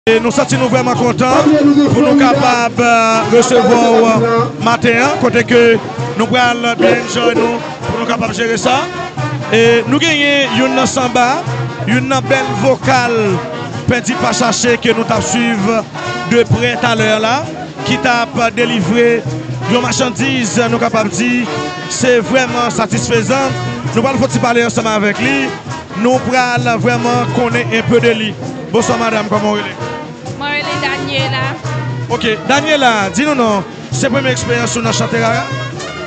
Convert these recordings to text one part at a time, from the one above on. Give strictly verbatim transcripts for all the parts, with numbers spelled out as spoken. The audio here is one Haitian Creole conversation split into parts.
E nou santi nou vrèman kontan pou nou kapab, eh, resevwa w maten an, kote ke nou pral byen enjoy nou, pou nou kapab jere sa. E nou genyen youn nan sanba, youn nan bèl vokal Pèdi Pa Chache ke nou t ap swiv de prè talè a la, ki t ap delivre yon machandiz, nou kapab di, se vrèman satisfezan. Nou pral fè ti pale ansanm avèk li. Nou pral vrèman konnen enpe de li. Bonswa, madanm, kòman w rele? Mwen rele Daniela. Ok, Daniela, di nou non, se premye eksperyans ou nan chante rara?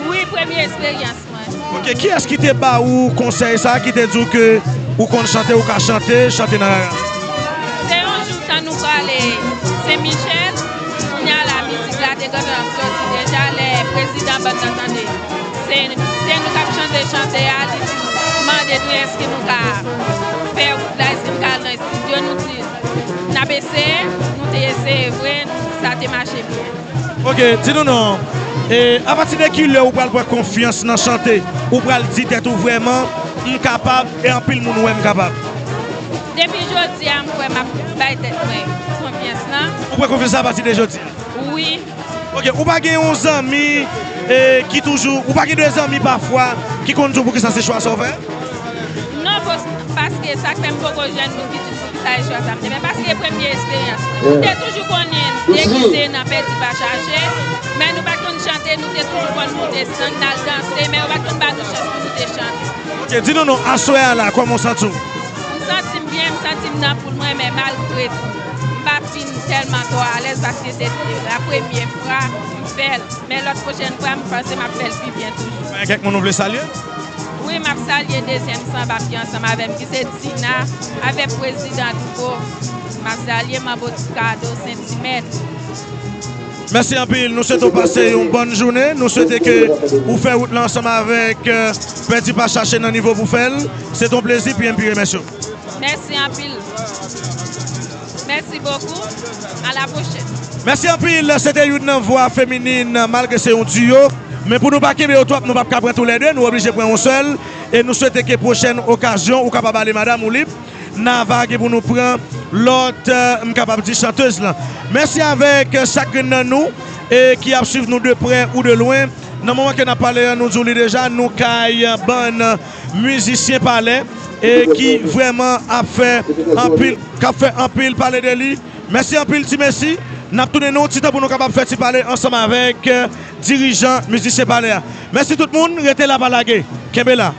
Wi, premye eksperyans mwen. Ok, kiyès ki te ba ou konsèy sa, ki te di w ke ou konn chante, ou ka chante, chante nan rara? Se yon jou, tan nou prale Sen Michèl, kounye a la, mizik la te gentan soti deja, lè prezidan bann nan tande se, se nou k ap chante chante a, li di, mande nou èske nou ka fè wout la, èske nou ka al nan estidyo, nou di n ap eseye, nou te eseye vre, sa te mache byen. Ok, di nou non, e apati de ki lè ou pral pran konfyans nan chante, ou pral di tèt ou vrèman, m kapab, e anpil moun wè m kapab? Depi jodi a, m kwè m ap bay tèt mwen konfyans lan. Ou pran konfyans la apati de jodi a? Wi. Ok, ou pa gen yon zanmi, e, ki toujou, ou pa gen de zanmi pafwa ki konn di w poukisa se chwa sa w fè? Non, pos-, paske sa k fè m poko jwenn moun ki di m poukisa e chwa sa m te fè. Paske e premye esperyans mwen. Nou te toujou konnen degize nan Pèdi Pa Chache, men nou pa t konn chante, nou te toujou konn moute sèn, n al danse, men yo pa t konn ba nou chans pou nou te chante. Ok, di nou non, aswè a la, kòman w santi w? M santi m byen, m santi m nan poul mwen, men malgre tou, m pa fin tèlman twò alèz paske se te la premye fwa m fè l. Men lòt pwochèn fwa, m panse m ap fè l pi byen toujou. Gen kèk moun ou vle salye? Wi, m ap salye dezyèm sanba ki ansanm avè m, ki se Dina, avèk prezidan Douko. M ap salye Manbo Ti Kado, Sentimèt. Mèsi anpil. Nou swete w pase yon bòn jounen. Nou swete ke ou fè wout la ansanm avèk, eh, Pèdi Pa Chache nan nivo pou fè l. Se t on plezi, P M P remèsye w. Mèsi anpil. Merci beaucoup. À la prochaine. Mèsi anpil. Se te youn nan vwa feminin, malgre se yon duo. Men pou nou pa kenbe yo twòp, nou p ap ka pran toulède, nou oblije pran yon sèl. E nou swete ke pwochèn okazyon, ou kapab ale, madanm, ou lib. N a va gen pou nou pran lòt, eh, m kapab di, chantèz lan. Mèsi avèk, eh, chak grenn nan nou, e ki ap swiv nou de prè ou de lwen. Nan moman ke n ap pale an, nou di w li deja, nou kay, eh, bann mizisyen Palè, e ki vrèman ap fè anpil, k ap fè anpil pale de li. Mèsi anpil, ti mesi. N ap tounen nan yon ti tan pou nou kapab fè ti pale ansanm avèk, eh, dirijan mizisyen Palè a. Mèsi tout moun, rete la, pa lage. Kenbe la.